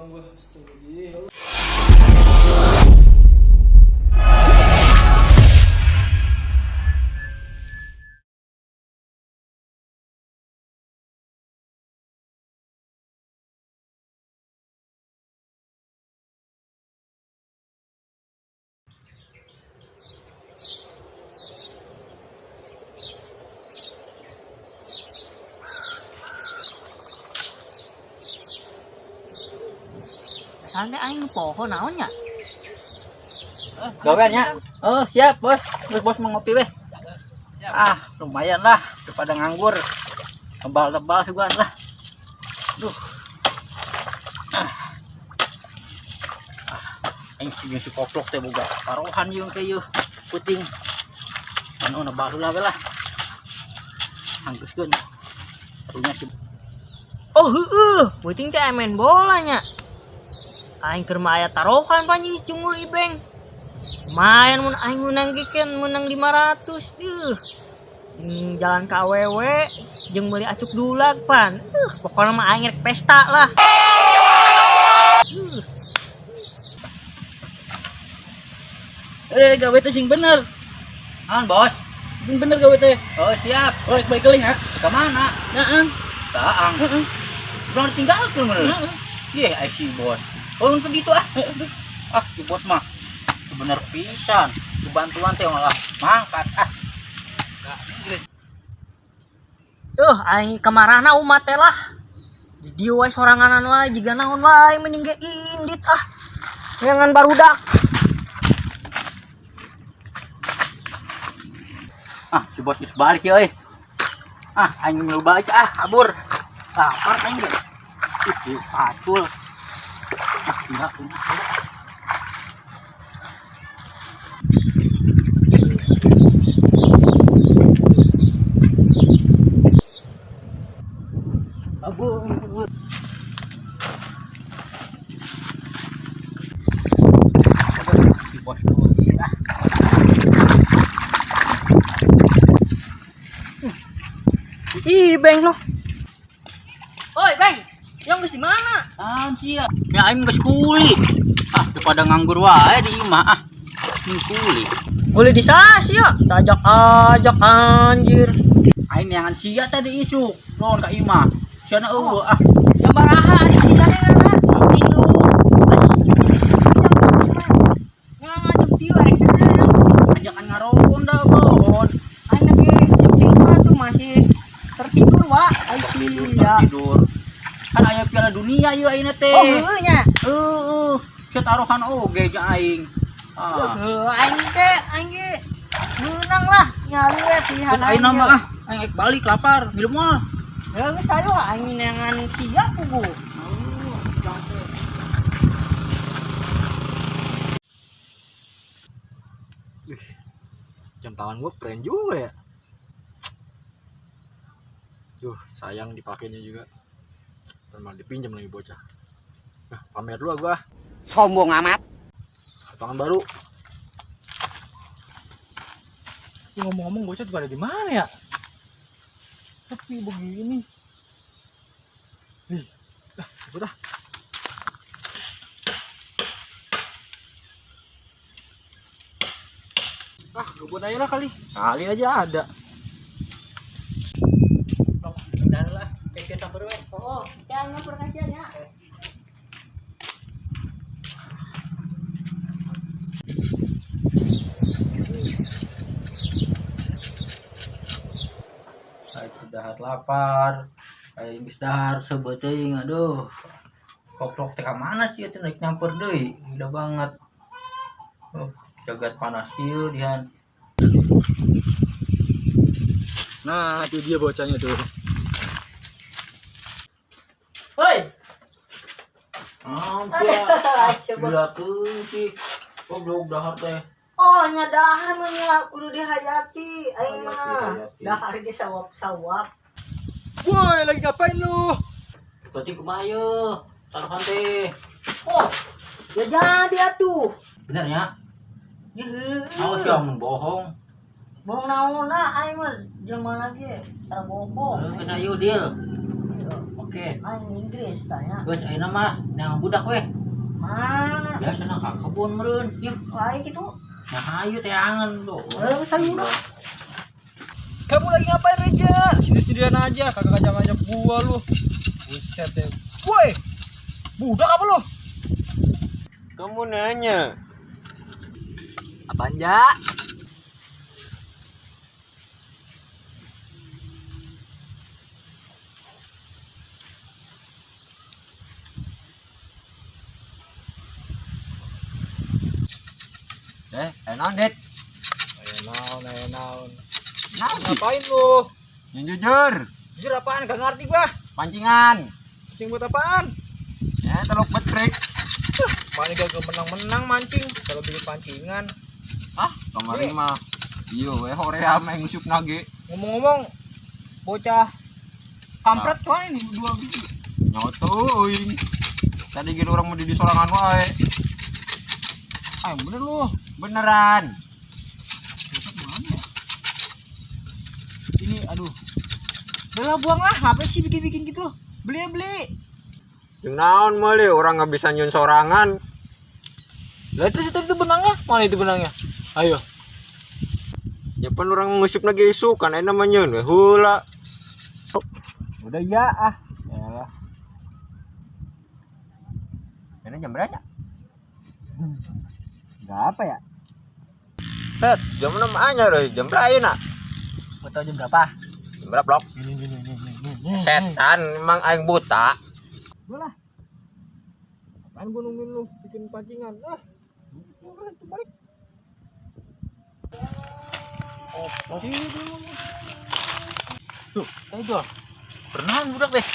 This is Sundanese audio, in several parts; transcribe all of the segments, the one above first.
Tegang gua. Astagfirullah. Santai aing poho naon nya. Gawean nya. Oh, siap, Bos. Terus bos mau ngopi weh. Ah, lumayan lah daripada nganggur. Tebal-tebal sugan lah. Duh. Ah. Ah, aing si si koplok teh boga taruhan jeung teh yeuh puting. Anu nebal heula we lah. Hanggeuskeun. Karunya si Oh heueuh, puting teh main bola nya. Aing keur mah aya taruhan panjing si Cungul Ibeng. Lumayan mun aing menang ge kan menang 500. Duh. Jeung jalan ka awewe jeung meuli acuk dulag pan. Pokona mah aing rek pesta lah. Eh, gawe teh sing bener. Naon, Bos? Sing bener gawe teh. Oh, siap. Oh, rek balik keling ha. Ka mana? Heeh. Taang. Heeh. Urang ditinggalkeun bener. Heeh. Ye, ai si bos. Oh, untuk itu ah. Ah, si bos mah bener pisan. Bantuan teh malah mangkat ah. Tuh, aing kamarana umat teh lah. Di dieu wae soranganan wae jiga naon wae mending ge indit ah. Neangan barudak. Ah, si bos geus balik ya euy. Ah, aing milu balik ah, kabur. Lapar aing ge. Ih, pacul. Ah, enggak, enggak. Kabur. Si bos dulu ah. Ih, Beng lo. Oi, Beng. Yang geus di mana? Apaan sih ya? Ya aing geus kuli. Ah, daripada nganggur wae di imah ah. Ini kuli. Kuli di sas ya. Tajak-ajak anjir. Aing neangan sia tadi isuk. Naon ka imah. Siana eueuh ah. Jam baraha ari sia neangan. Tilu. Ngan jam 3 arek naon. Ajakan ngaronda, Bon. Aing lagi jam 3 mah tuh masih tertidur, Wak. Ai sia. Tidur. Kan aya Piala Dunia ieu ayeuna teh. Oh, heueuh nya. Heueuh. Sia taruhan oge jeung aing. Ah. Heueuh, aing teh aing ge meunang lah nyalu we pilihan Terus aing mah ah, aing ek balik lapar, milu moal. Ya geus ayo aing neangan sia pugu. Jam tangan gua keren juga ya. Duh, sayang dipakainya juga. Ntar malah dipinjam lagi bocah. Nah, pamer dulu gua. Sombong amat. Tangan baru. Ini ngomong-ngomong bocah juga ada di mana ya? Sepi begini. Ih, ah, ikut ah. Ah, kebun aja lah kali. Kali aja ada. Bentar lah, kayak samper we. Oh, jangan perkasihan ya. Aing dahar lapar. Aing geus dahar sebeuteung aduh. Koplok teh ka mana sih eta naik nyamper deui? Gila banget. Oh, jagat panas kieu dihan. Nah, itu dia bocahnya tuh. Hoi. Ah, Coba. gila tuh sih. Goblok dahar teh. Oh, nya dahar mah nya kudu dihayati aing mah. Hayati. Dahar ge sawap-sawap. Woi, lagi ngapain lu? Berarti kumaha yeuh? Taruhan teh. Oh, ya jadi atuh. Bener ya? Heueuh. Awas ya mun bohong. Bohong naonna aing mah jelema lagi tara bohong. Geus ayo deal. Oke. Aing Inggris tanya. Geus ayeuna mah neang budak weh. Mana? Biasa na ka kebun meureun. Yeuh, Lain gitu. nah hayu teangan tuh. Eh, saya udah. Kamu lagi ngapain, Reja? Sendiri-sendirian aja, kagak ngajak-ngajak gua lu. Buset deh. Woi. Budak apa lu? Kamu nanya. Apaan, Ja? Eh, naon, Det? Ayo naon, ayo naon. Naon sih? Ngapain lu? Yang jujur, Jujur apaan? Gak ngerti gua. pancingan. Mancing buat apaan? Ya, teluk betrik. Mana gak menang-menang mancing kalau beli pancingan. Ah, kemarin mah. Iyo, we horea mah ngusuk nage. Ngomong-ngomong, bocah kampret cuman ini dua biji. Nyotuin. Tadi gini orang mau di sorangan wae. Ah, yang bener lu. Beneran. Bocah mana ya? Ini aduh. Udah lah buang lah, ngapain sih bikin-bikin gitu? Beli beli. Jeung naon meuli orang nggak bisa nyun sorangan. Lah itu situ itu benangnya, mana itu benangnya? Ayo. Ya pan orang ngusuk nage isukan ayeuna mah nyeun we heula. Udah ya ah. Yalah. Ini jam berapa? Enggak apa ya? Het, jam 6 anyar euy, jam berapa ayeuna? Mau tahu jam berapa? Jam berapa, Blok? Ini ini ini ini ini. Setan emang aing buta. Gue lah. Apaan gua nungguin lu bikin pancingan? Ah. Udah, balik. Oh, Tuh, teh Jol. Berenang budak deh.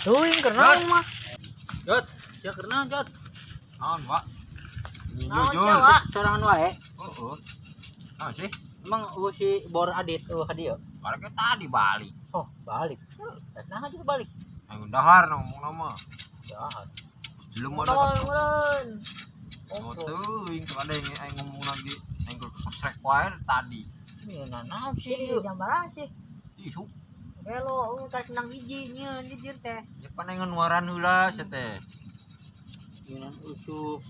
Tuh, kenal mah. Jot, ya kenal Jot. Naon, Pak? Yang Naon, jujur. Cak, Wak? Sorangan wae. Heeh. Naon sih? Emang eueuh si Bor Adit eueuh ka dieu. Baraknya tadi balik. Oh, balik. Eh, nah juga balik. Aing dahar ngomong nama. Jahat. Belum ada Mulon, mulon. Oh, teuing tuh ada yang aing ngomong lagi. Aing kesrek wae tadi. Ini nah naon sih Ini ieu? jam berapa sih? Ih, Belo, tarik menang hiji nyeun jujur teh. ya pan aing ngeluaran heula sia teh. Ini usuk.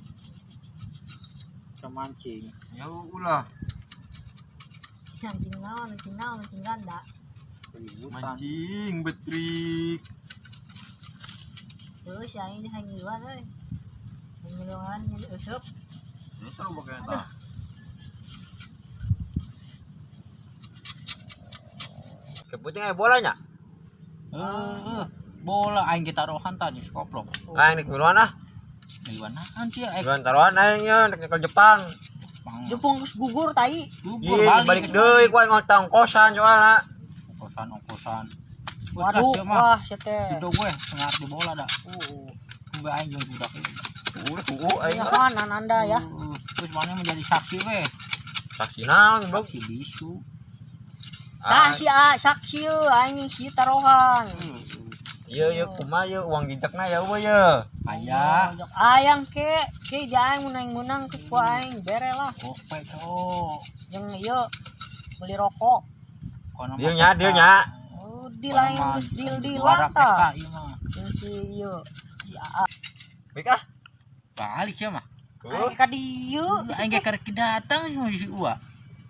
Mancing. Ya ulah Mancing naon, mancing naon, mancing ganda. Keributan. mancing betrik. Terus ya ini hangiluan euy. Hangiluan nyeun useup. Ini seru pakai eta. Keputing aya bolanya. Heeh, bola aing kita taruhan tadi koplok. Aing nek miluan ah. Miluan naon sih aing Miluan taruhan aing nya nek nyekel Jepang. Jepang. Jepang geus gugur tai. Gugur Ih, balik balik deui ku aing ngotang kosan soalna. Ongkosan ongkosan. Waduh, wah sia teh. Itu gue ngerti bola dah. Gue aing jeung budak ieu. Udah tuh aing Ya mah. kanan Anda ya. Terus mana menjadi saksi weh? Saksi naon, Blok? Saksi bisu. Saksi ah, saksi euy aing si taruhan. Iya, iya, kumaha ieu uang jejakna ya eueuh ye. Aya. Jok ayang ke, ke di aing menang-menang ke ku aing bere lah. Gope cowok. Jeung ieu beli rokok. Kono mah Dealnya, pesta. dealnya. Oh, deal Kono aing mah geus deal-dealan juara tah. pesta ieu mah. Jeung si ieu si AA. Baik ah. Balik sia mah. Tuh, Aing ka dieu. Aing ge karek datang sih si Uwa.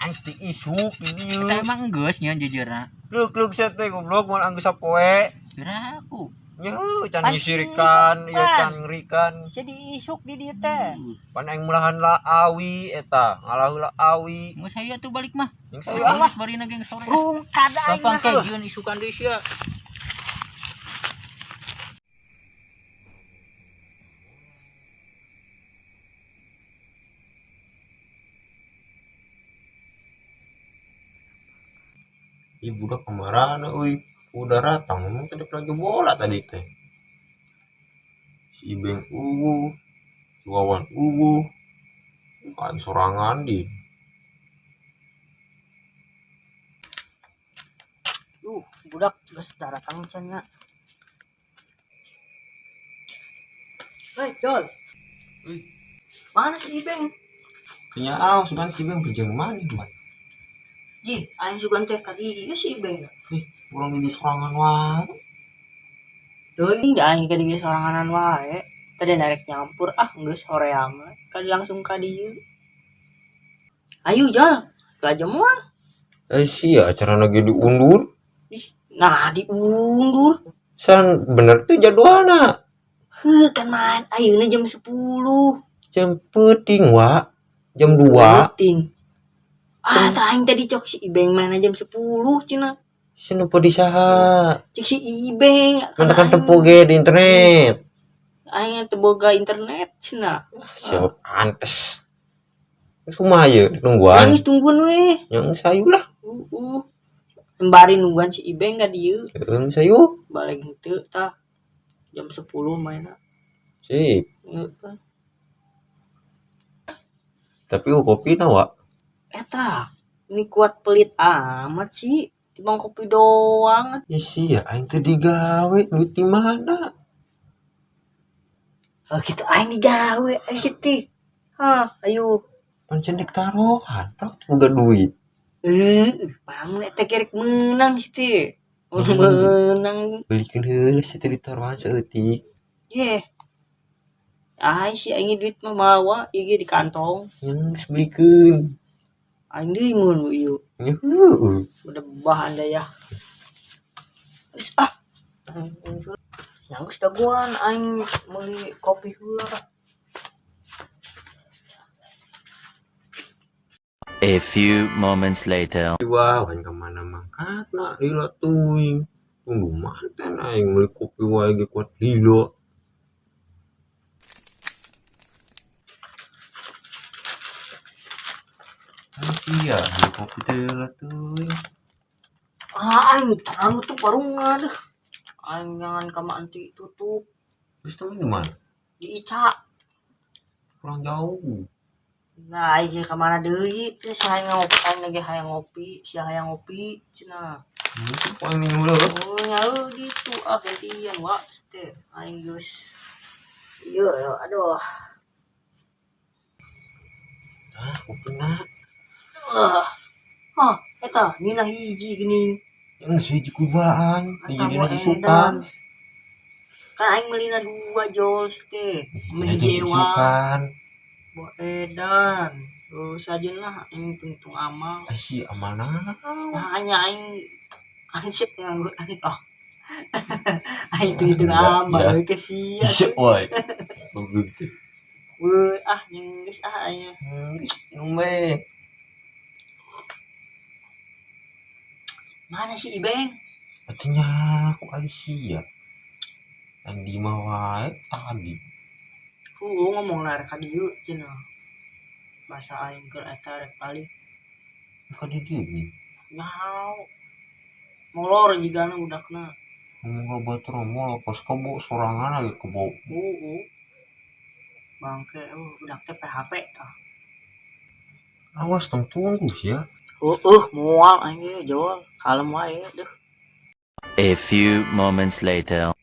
aing teh isuk ini Kita ye. emang geus nya jujurna. Luk luk sia teh goblok moal anggeus sapoe. Kira aku. Nya can Pan nyisirikan, isuk, ieu pan. can ngerikan. Bisa diisuk di dieu teh. Pan aing mulahan la awi eta, ngalah heula awi. Geus saya tuh balik mah. Jeung saya ah. Balik barina geng sore. Rungkad aing Kapan mah. ke jieun isukan deui sia. Ih budak kamarana euy. Udah ratang ngomong tadi lagi bola tadi teh. Si Ibeng uwu, si Wawan uwu. Aing sorangan di. Duh, budak geus daratang can nya. Hei, Jol. Euy. Mana si Ibeng? Kenya sugan si Ibeng berjalan mana man? Ih, aing sugan teh ka dieu si Ibeng. Urang di sorangan wae. Teuing da aing ka dieu soranganan wae. Tadi narek nyampur ah geus hoream kali langsung ka dieu. Ayo Jol, laju moal. Eh sia acara lagi diundur. Ih, nah diundur. San bener tuh jadwalna. Heuh kan main ayeuna jam 10. Jam peuting wa. Jam 2. Peuting. Ah, tah aing tadi cok si Ibeng main jam 10 cenah. Si nu di saha? Cek si Ibeng. Mana kan tempo ge di internet. Aing teu boga internet cenah. Siap antes. Terus kumaha ieu nungguan? Geus tungguan we. Yang sayu lah. Sembari nungguan si Ibeng ka dieu. Heung sayu. Balik henteu tah. Jam 10 mainna. Sip. Heeh. Tapi kopi na wa. Eta, ini kuat pelit amat sih. Tibang kopi doang. Ya sia aing teu digawe duit di mana? Oh gitu aing digawe ai si teh. Hah, ayo. Pancen dek taruhan, prak teu boga duit. Bangun eta gerek menang si teh. Menang. Belikeun heula si teh ditaruhan saeutik. Ye. Ai si aing duit mah mawa ieu di kantong. Yang geus belikeun. Aing deui mun ieu. Nya heueuh. Udah bahan dah ya. Geus ah. Yang geus dagoan aing meuli kopi heula. A few moments later. Wah, aing ka mana mangkatna lila teuing. Tunggu mantan aing meuli kopi wae ge kuat lila. Iya, beli kopi teh lila teuing. Ah, aing terlalu tuh warungan. Aing jangan kama anti tutup. Geus teu di mana? Di Ica. Kurang jauh. Nah, aing ka mana deui? Teh hayang ngopi, aing lagi hayang ngopi, sia hayang ngopi cenah. Itu aing minum heula. Oh, nya gitu ah gantian wa teh aing geus. Iya, aduh. Ah, kopi na. Ah. Hah, eta nina hiji geuning. Yang hiji kubaan, Eta hiji mah dina isukan. Kan aing meulina dua jol teh. Hiji Hiji wa. isukan. Buat edan. Terus aja lah aing tuntung amal. Ah, si amanah. Nah, hanya aing kan sih ngangguran toh. Aing tuntung amal Ya. ke sia. Isya wae. Begitu. Weuh, ah yang geus ah aing. Ngombe. Mana si Ibeng? Artinya aku Aisyah. Yang di wae tadi. Heueuh ngomong lah rek ka dieu cenah. Bahasa aing keur eta rek balik. Bukan di dieu nih. Nyaho. Molor jigana budakna. Ngomong ka batur molor pas kebo sorangan lagi kebo. Heueuh. Bangke budak teh PHP tah. Awas tong tunggu sih ya. Heueuh moal aing ge jol. Kalem wae deuh. A few moments later.